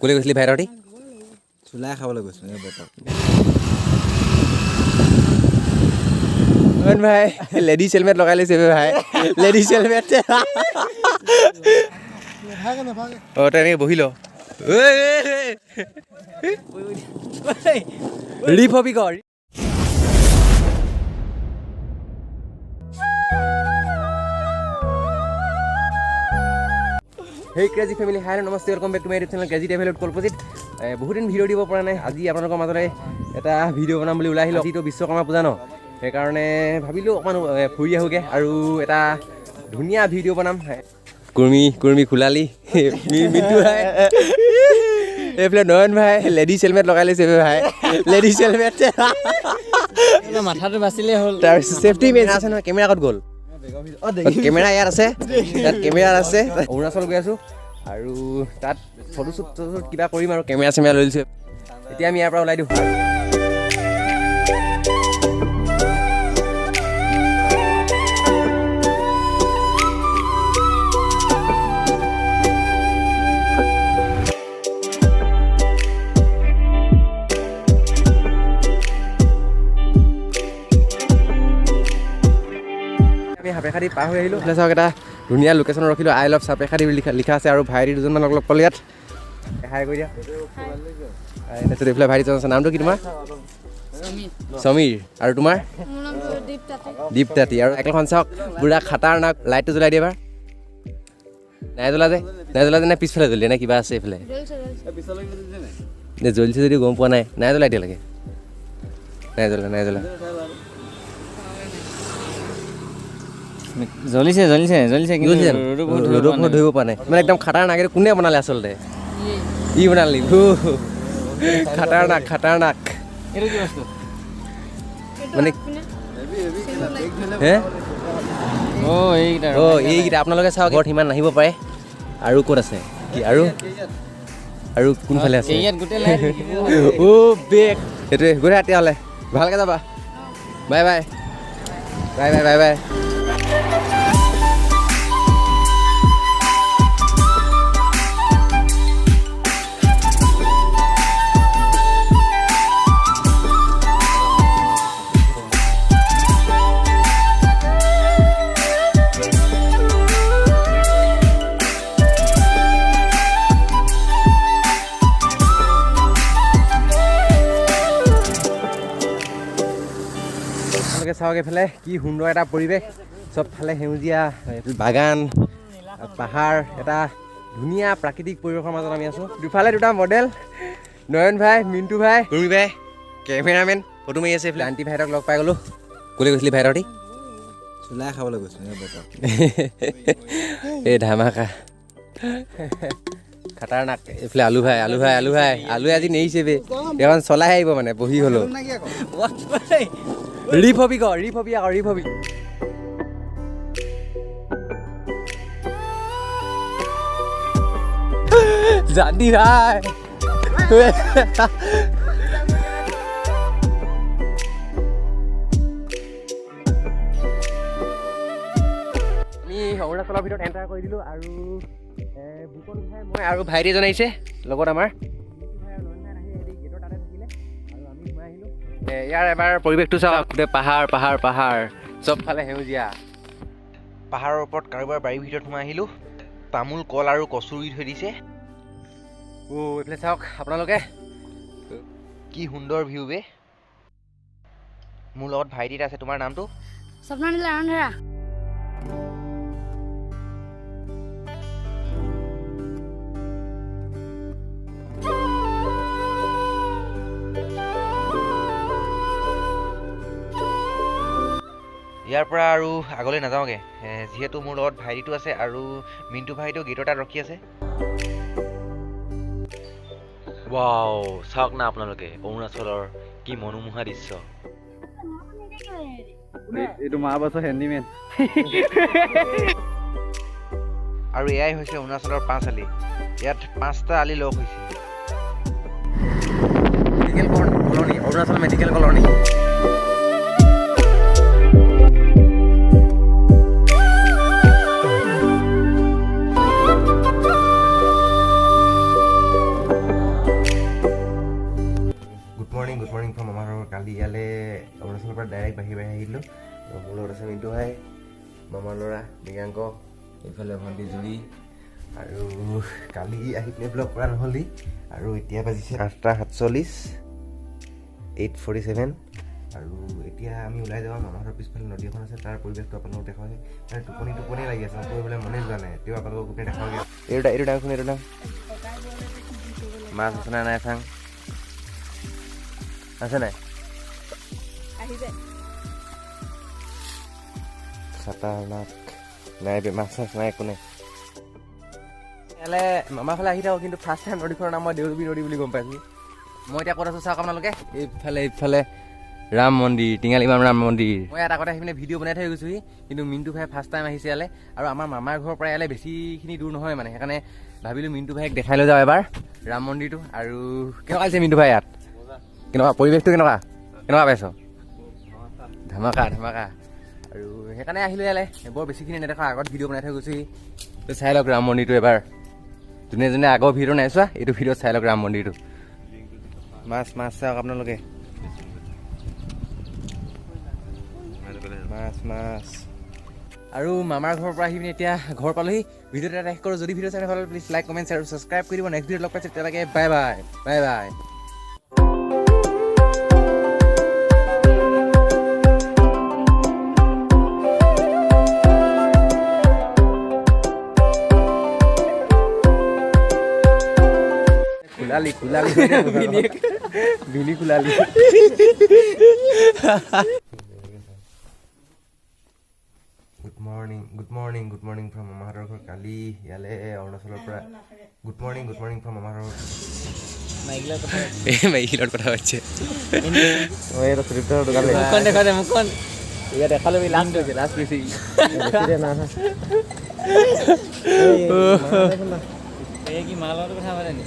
ক'লৈ গৈছিলি ভাই তহঁতি? চুলাই খাবলৈ গৈছিলোঁ এই বতৰ। ভাই লেডিজ হেলমেট লগাই লৈছে বে ভাই, লেডিজ হেলমেট। অঁ, তই এনেকৈ বহি ল। ৰিফ হবি ক। হেই ক্ৰেজি ফেমিলি, হাই নমস্তে, welcome back to my YouTube channel crazy travel with Kalpajit. বহুত দিন ভিডিঅ' দিব পৰা নাই, আজি আপোনালোকৰ মাজতে এটা ভিডিঅ' বনাম বুলি ওলাই আহিলোঁ। আজিতো বিশ্বকৰ্মা পূজা ন, সেইকাৰণে ভাবিলোঁ অকণমান ফুৰি আহোঁগৈ আৰু এটা ধুনীয়া ভিডিঅ' বনাম। কুৰ্মি কুৰ্মি খোলালি মিণ্টু ভাই, এইফালে নয়ন ভাই লেডিজ হেলমেট লগাই লৈছে বে ভাই, লেডিজ হেলমেট। মাথাটো বাচিলেই হ'ল। তাৰপিছত চেফটি মেন আছে নহয়, কেমেৰা ক'ত গ'ল? কেমেৰা ইয়াত আছে, তাত কেমেৰা আছে। অৰুণাচল গৈ আছোঁ আৰু তাত ফটোশ্বুট চটোশ্বুট কিবা কৰিম আৰু কেমেৰা চেমেৰা লৈ লৈছোঁ। এতিয়া আমি ইয়াৰ পৰা ওলাই দিওঁ। আমি সাপেখাতি পাৰ হৈ আহিলোঁ। এইফালে চাওক, এটা ধুনীয়া লোকেশ্যনত ৰখিলোঁ, I love Sapekhati বুলি লিখা লিখা আছে। আৰু ভাইটি দুজনমানক লগ পালোঁ ইয়াত, হাই কৰি দিয়া। তাৰপিছত এইফালে ভাইটি দুজন আছে, নামটো কি তোমাৰ? সমীৰ। আৰু তোমাৰ? মোৰ নামটো দীপ তাঁতী। দীপ তাঁতী। আৰু চাইকেলখন চাওক, পুৰা খাতাৰনাক। লাইটটো জ্বলাই দিয়ে এবাৰ। নাই জ্বলা যে, নাই জ্বলা যে, নাই পিছফালে জ্বলি নে কিবা আছে এইফালে? জ্বলিছে জ্বলিছে। নে জ্বলিছে যদিও গম পোৱা নাই, নাই জ্বলা এতিয়ালৈকে, নাই জ্বলা, নাই জ্বলা। জ্বলিছে জ্বলিছে জ্বলিছে, কিন্তু জ্বলিছে জানো? ৰ'দৰ পোহৰত ৰ'দৰ ধৰিব পোহৰত ধৰিব পৰা নাই, মানে একদম খাতাৰনাক। এইটো কোনে বনালে আচলতে? ই বনালে নেকি? খাতাৰনাক খাতাৰনাক। এইটো কি বস্তু? মানে হে। অ' এইকেইটা। অ' এইকেইটা আপোনালোকে চাওক, ঘৰত সিমান নাহিব পাৰে। আৰু ক'ত আছে কি? আৰু আৰু কোনফালে আছে? ইয়াত গোটেই লাইট। অ' বেগ সেইটোৱে। গৈ থাক তেতিয়াহ'লে, ভালকৈ যাবা। Bye bye bye bye bye bye. আপোনালোকে চাওক এইফালে কি সুন্দৰ এটা পৰিৱেশ, চবফালে সেউজীয়া বাগান, পাহাৰ, এটা ধুনীয়া প্ৰাকৃতিক পৰিৱেশৰ মাজত আমি আছোঁ। দুফালে দুটা মডেল, নয়ন ভাই, মিণ্টু ভাই, কুৰ্মী ভাই, কেমেৰামেন ফটো মাৰি আছে। এইফালে আণ্টি ভাইহঁতক লগ পাই গ'লোঁ। ক'লৈ গৈছিলি ভাই তহঁতি? চুলাই খাবলৈ গৈছিলোঁ এই বতৰ। এই ধামাকা খাতাৰনাক। এইফালে আলু ভাই, আলু ভাই, আলু ভাই, আলুৱে আজি নেৰিছে বে, এখন চলাই আহিব মানে বহি হ'লেও। ৰিফ হবি ক, ৰিফ হবি আকৌ, ৰিফ হবি। জানি ভাই, আমি অৰুণাচলৰ ভিতৰত এণ্টাৰ কৰি দিলোঁ। আৰু বুকন ভাই, মই আৰু ভাইটি এজন আহিছে লগত আমাৰ। মিণ্টু ভাই আৰু নয়ন ভাই আহি সিহঁতি গেটৰ তাতে থাকিলে আৰু আমি সোমাই আহিলোঁ। ইয়াৰ এবাৰ পৰিৱেশটো চাওক, গোটেই পাহাৰ পাহাৰ পাহাৰ, চবফালে সেউজীয়া। পাহাৰৰ ওপৰত কাৰোবাৰ বাৰীৰ ভিতৰত সোমাই আহিলোঁ, তামোল কল আৰু কচু ৰুই থৈ দিছে। অ' এইফালে চাওক আপোনালোকে। কি সুন্দৰ ভিউ বে। মোৰ লগত ভাইটি এটা আছে, তোমাৰ নামটো? স্বপ্ননীলা ৰন্ধৰা। ইয়াৰ পৰা আৰু আগলৈ নাযাওঁগৈ, যিহেতু মোৰ লগত ভাইটিটো আছে আৰু মিণ্টু ভাইটো গেটৰ তাত ৰখি আছে। ৱাও, চাওক না আপোনালোকে অৰুণাচলৰ কি মনোমোহা দৃশ্য। এইটো মা বাছৰ হেণ্ডিমেন। আৰু এয়াই হৈছে অৰুণাচলৰ 5 আলি। ইয়াত 5টা আলি লগ হৈছে। Medical colony, Arunachal medical colony. কালি ইয়ালৈ অৰুণাচলৰ পৰা ডাইৰেক্ট বাঢ়ি বাঢ়ি আহিলোঁ। আৰু মোৰ লগত আছে মিণ্টু ভাই, মামাৰ ল'ৰা মৃগাংক, এইফালে ভণ্টি জুৰি। আৰু কালি আহি পিনে ব্লগ কৰা নহ'লি। আৰু এতিয়া বাজিছে 8:47, 8:47। আৰু এতিয়া আমি ওলাই যাওঁ। মামাহঁতৰ পিছফালে নদী এখন আছে, তাৰ পৰিৱেশটো আপোনালোকক দেখুৱাগে। মানে টোপনি টোপনি লাগি আছে, কৰিবলৈ মনে যোৱা নাই, তেওঁ আপোনালোকক গোটেই দেখাওঁগৈ। এইটো এইটো ডাঙৰখন, এইটো ডাঙৰ মাছ আছে নাই? নাই চাং আছে নাই? আহিছে। খাতাৰনাক নাই বে, মাছ চাছ নাই, একো নাই। ইয়ালে মামাৰ ফালে আহি থাকোঁ, কিন্তু ফাৰ্ষ্ট টাইম নদীখনৰ নাম মই দেউৰুবি নদী বুলি গম পাইছোঁ। মই এতিয়া ক'ত আছোঁ চাওক আপোনালোকে। এইফালে এইফালে ৰাম মন্দিৰ, টিঙালিমাম ৰাম মন্দিৰ। মই ইয়াত আগতে আহি পিনে ভিডিঅ' বনাই থৈ গৈছোঁহি, কিন্তু মিণ্টু ভাই ফাৰ্ষ্ট টাইম আহিছে ইয়ালৈ। আৰু আমাৰ মামাৰ ঘৰৰ পৰা ইয়ালৈ বেছিখিনি দূৰ নহয় মানে, সেইকাৰণে ভাবিলোঁ মিণ্টু ভাইক দেখাই লৈ যাওঁ এবাৰ ৰাম মন্দিৰটো। আৰু কেনেকুৱা লাগিছে মিণ্টু ভাই ইয়াত? কেনেকুৱা পৰিৱেশটো, কেনেকুৱা কেনেকুৱা পাইছ? ধামাকা ধামাকা। আৰু সেইকাৰণে আহিলোঁ ইয়ালৈ। বৰ বেছিখিনি নেদেখা, আগত ভিডিঅ' বনাই থৈ গৈছোঁহি। তো চাই লওক ৰাম মন্দিৰটো এবাৰ। যোনে যোনে আগৰ ভিডিঅ' নাই চোৱা, এইটো ভিডিঅ'ত চাই লওক ৰাম মন্দিৰটো। মাছ মাছ চাওক আপোনালোকে, মাছ মাছ। আৰু মামাৰ ঘৰৰ পৰা আহি পিনে এতিয়া ঘৰ পালোহি। ভিডিঅ'টো এটা শেষ কৰোঁ। যদি ভিডিঅ' চাই ভাল, প্লিজ লাইক, কমেণ্ট, শ্বেয়াৰ আৰু ছাবস্ক্ৰাইব কৰি দিব। নেক্সট ভিডিঅ' লগ পাইছোঁ, তেতিয়ালৈকে বাই বাই, বাই বাই। খোলালি খোলালি ভিনি খোলালি। Good morning, good morning, good morning from মামাহঁতৰ ঘৰ। কালি ইয়ালৈ অৰুণাচলৰ পৰা। Good morning, good morning from মামাহঁতৰ ঘৰ। এই মাইকীৰ লগত কথা পাতিছে। মুখখন দেখা দে, মুখখন। ইয়াত দেখালে লাজ হৈছে, লাজ বেছি। এই কি মাৰ লগত কথা পাতে নি?